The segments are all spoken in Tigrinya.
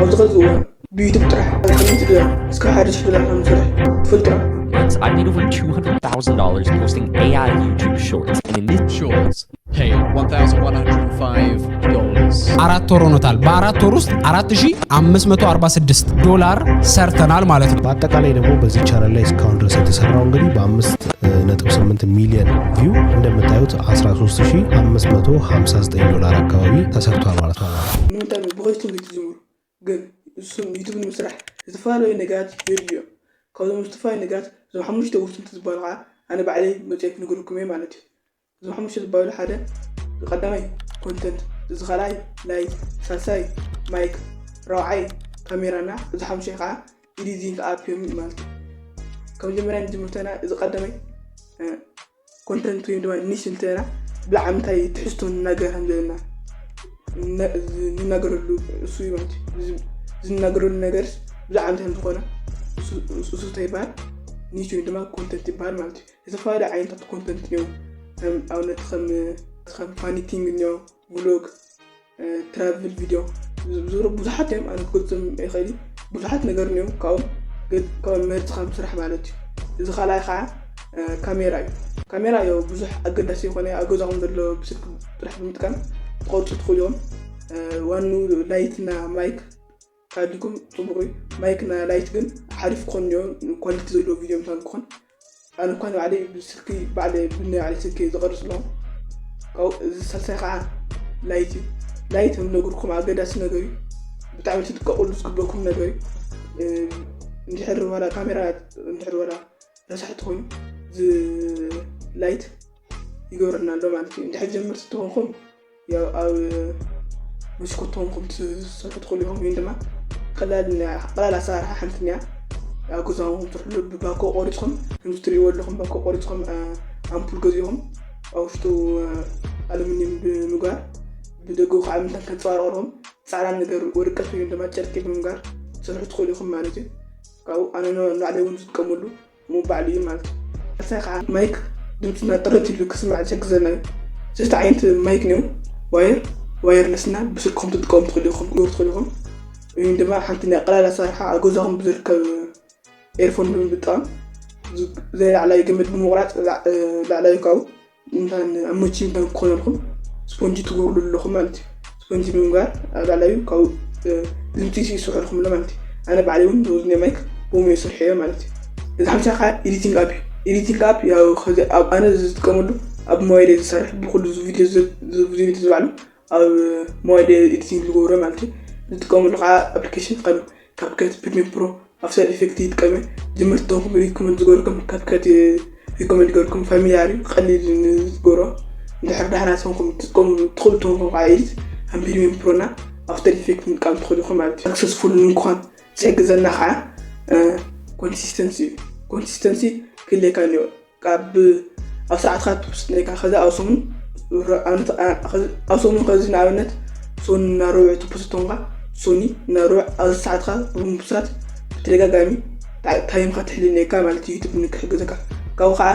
ኣብዚ ኸዚ እዋን ብዩቱብ ጥራሕ ከምቲ ዶላር እስካብ ሓደ ሽሕ ዶላር ከም ዝሰርሕ ትፈልጡ ዶ? Months, I've made over two hundred thousand dollars posting A I YouTube shorts. And in this Shorts pay one thousand one hundred five dollars. አራት ወር ሆኖታል። በአራት ወር ውስጥ አራት ሺህ አምስት መቶ አርባ ስድስት ዶላር ሰርተናል ማለት ነው። በአጠቃላይ ደግሞ በዚህ ቻናል ላይ እስካሁን ድረስ የተሰራው እንግዲህ በአምስት ነጥብ ስምንት ሚሊዮን ቪው እንደምታዩት አስራ ሶስት ሺህ አምስት መቶ ሀምሳ ዘጠኝ ዶላር አካባቢ ተሰርቷል ማለት ነው። ንምንታይ ብኸሽቱ ዘይትጅምሩ? ግን እሱም ዩቱብ ንምስራሕ ዝተፈላለዩ ነገራት የድልዮም። ካብዞም ዝተፈላለዩ ነገራት እዞም ሓሙሽተ ውስንቲ ዝበሃሉ ከዓ ኣነ ባዕለይ መፅየ ክነግረኩም እየ ማለት እዩ። እዞም ሓሙሽተ ዝበሃሉ ሓደ ቀዳማይ ኮንተንት፣ እዚ ካልኣይ ላይት፣ ሳልሳይ ማይክ፣ ራብዓይ ካሜራና እዚ ሓሙሻይ ከዓ ኤዲቲንግ ኣፕ እዮም ማለት እዩ። ካብ መጀመርያ ንጅምር እንተና እዚ ቀዳማይ ኮንተንት ወይም ድማ ኒሽ እንተና ብዛዕባ ምንታይ ትሕዝቶ ንናገር ከም ዘለና ንናገረሉ እሱ እዩ ማለት እዩ። ዝናገረሉ ነገር ብዛዕባ እንታይ ዝኾነ እሱ እንታይ ይበሃል? ኒሽ ወይም ድማ ኮንተንት ይበሃል ማለት እዩ። ዝተፈላለዩ ዓይነታት ኮንተንት እዮም። ኣብነት ከም ፋኒቲንግ እኒኦ፣ ቭሎግ፣ ትራቭል ቪድዮ፣ ብዙሓት እዮም። ኣነ ክገልፅም ይኽእል ብዙሓት ነገር እዮም። ካብኦም መርፅኻ ምስራሕ ማለት እዩ። እዚ ካልኣይ ከዓ ካሜራ እዩ። ካሜራ ዮ ብዙሕ ኣገዳሲ ይኾነ ኣብ ገዛኹም ዘሎ ብስልክ ጥራሕ ብምጥቃም ትቆርፁ ትኽእሉ እዮም። ዋኑ ላይትና ማይክ ካሊኩም ፅቡቅ እዩ። ማይክና ላይት ግን ሓሪፍ ክኾን እዮም። ኳሊቲ ዘለዎ ቪድዮ ምሳን ክኾን ኣነ እኳ ንባዕለይ ብስልኪ ባዕለ ብናይ ባዕለ ስልኪ ዝቐርፅ ኣለኹ። ካብኡ እዚ ሳልሳይ ከዓ ላይት እዩ። ላይት ከም ነግርኩም ኣገዳሲ ነገር እዩ። ብጣዕሚ ትጥቀቁሉ ዝግበኩም ነገር እዩ። እንድሕር ዋላ ካሜራ እንድሕር ዋላ ረሳሕ ተኾይኑ እዚ ላይት ይገብረና ኣሎ ማለት እዩ። እንድሕር ጀመርቲ ተኾንኩም ያው ኣብ መስኮት ተኾንኩም ትሰርሑ ትኽእሉ ኢኹም። ወይም ድማ ቀላል ቀላል ኣሰራርሓ ሓንቲ እኒኣ ኣብ ገዛኹም ትሕሉ ብባኮ ቆሪፅኩም ከምዚ ትሪእዎ ኣለኹም ባኮ ቆሪፅኩም ኣምፑል ገዚኹም ኣብ ውሽጡ ኣሉሚኒየም ብምግባር ብደገ ከዓ ምንታን ከንፀባርቐልኩም ፃዕዳ ነገር ወረቀት ወይም ድማ ጨርቂ ብምግባር ትሰርሑ ትኽእሉ ኢኹም ማለት እዩ። ካብኡ ኣነ ንባዕለይ እውን ዝጥቀመሉ ምባል እዩ ማለት እዩ። ሳልሳይ ከዓ ማይክ ድምፅና ጥርት ኢሉ ክስማዕ ዝሕግዘና እዩ። ሰለስተ ዓይነት ማይክ እዮም። ዋየር ዋየርለስና ብስልክኹም ትጥቀሙ ትኽእሉ ኢኹም ትገብሩ ትኽእሉ ኢኹም። ወይም ድማ ሓንቲ ናይ ቀላል ኣሰራርሓ ኣብ ገዛኹም ብዝርከብ ኤርፎን ብምጥቃም ዘይላዕላይ ገመድ ብምቑራፅ ላዕላዩ ካብኡ እንታን ኣብ መቺ እንታን ክኾነልኩም ስፖንጂ ትገብርሉ ኣለኹም ማለት እዩ። ስፖንጂ ብምግባር ኣብ ላዕላዩ ካብኡ ድምፂ ይስሕልኩም ኣሎ ማለት እዩ። ኣነ ባዕለይ እውን ዝወዝኒ ማይክ ቦሙ የስርሐዮ ማለት እዩ። እዚ ሓምሻ ከዓ ኤዲቲንግ ኣፕ እዩ። ኤዲቲንግ ኣፕ ያው ከዚ ኣብ ኣነ ዝጥቀመሉ ኣብ ሞባይል ዝሰርሕ ብኩሉ ቪዲዮ ዝባዕሉ ኣብ ሞባይል ኤዲቲንግ ዝገብሮ ማለት እዩ። ዝጥቀመሉ ከዓ ኣፕሊኬሽን ከም ካፕከት ፕሪሚየም ፕሮ ኣፍተር ኢፌክት ይጥቀመ ጀመርቲ ተንኩም ሪኮመንድ ዝገርኩም ካፕከት ሪኮመንድ ገርኩም ፋሚሊያር እዩ ቀሊል ዝገሮ እንድሕር ዳሕና ሰንኩም ትጥቀሙ ትኽእሉ ተንኩም ከዓ ኤዲት ከም ፕሪሚየም ፕሮና ኣፍተር ኢፌክት ምጥቃም ትኽእሉ ኢኹም ማለት እዩ። ሰክሰስፉል ንምኳን ዝሕግዘና ከዓ ኮንሲስተንሲ እዩ። ኮንሲስተንሲ ክልካ እኒኦ ካብ ኣብ ሰዓትካ ትውስድ ነካ ከዚ ኣብ ሰሙን ኣብ ሰሙን ከዚ ንኣብነት ሶኒ እና ሮብዕ ትፖስት ተንኳ ሶኒ እና ሮብዕ ኣብ ሰዓትካ ብምብሳት ብተደጋጋሚ ታይምካ ትሕልል ነካ ማለት ዩቱብ ንክሕግዘካ ካብኡ ከዓ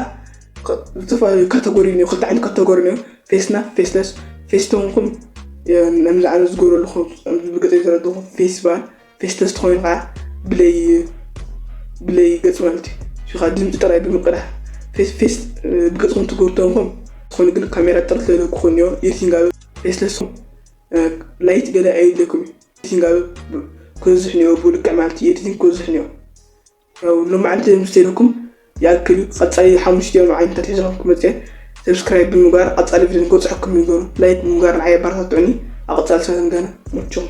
ዝተፈላለዩ ካተጎሪ ኒዮ ክልተ ዓይነት ካተጎሪ ኒዮ ፌስና ፌስለስ ፌስ ተንኩም ነምዚ ኣነ ዝገብረልኹ ብገፀ ዝረድኹ ፌስ ባል ፌስለስ ተኾይኑ ከዓ ብለይ ብለይ ገፅ ማለት እዩ ሽኻ ድምፂ ጥራይ ብምቅዳሕ ፌስ ፌስ ብገፅኩም ትገብሩ ተንኩም ዝኾነ ግን ካሜራ ጥርት ዝበለ ክኾን እዮ ኤዲቲንግ ኣብ ፌስለስ ላይት ገለ ኣይድለኩም እዩ ኤዲቲንግ ኣብ ክብዝሕ እኒኦ ብልክዕ ማለት እዩ ኤዲቲንግ ክብዝሕ እኒኦ ያው ሎማዓንቲ ምስ ኢለኩም ይኣክል እዩ ቀፃሊ ሓሙሽተ እዮም ዓይነታት ሒዘኹም ክመፅእ ሰብስክራይብ ብምግባር ቀፃሊ ቪድዮ ንገፅሐኩም ይገሩ ላይክ ብምግባር ንዓይ ኣበረታትዑኒ ኣብ ቀፃሊ ሰተንገና መችኹም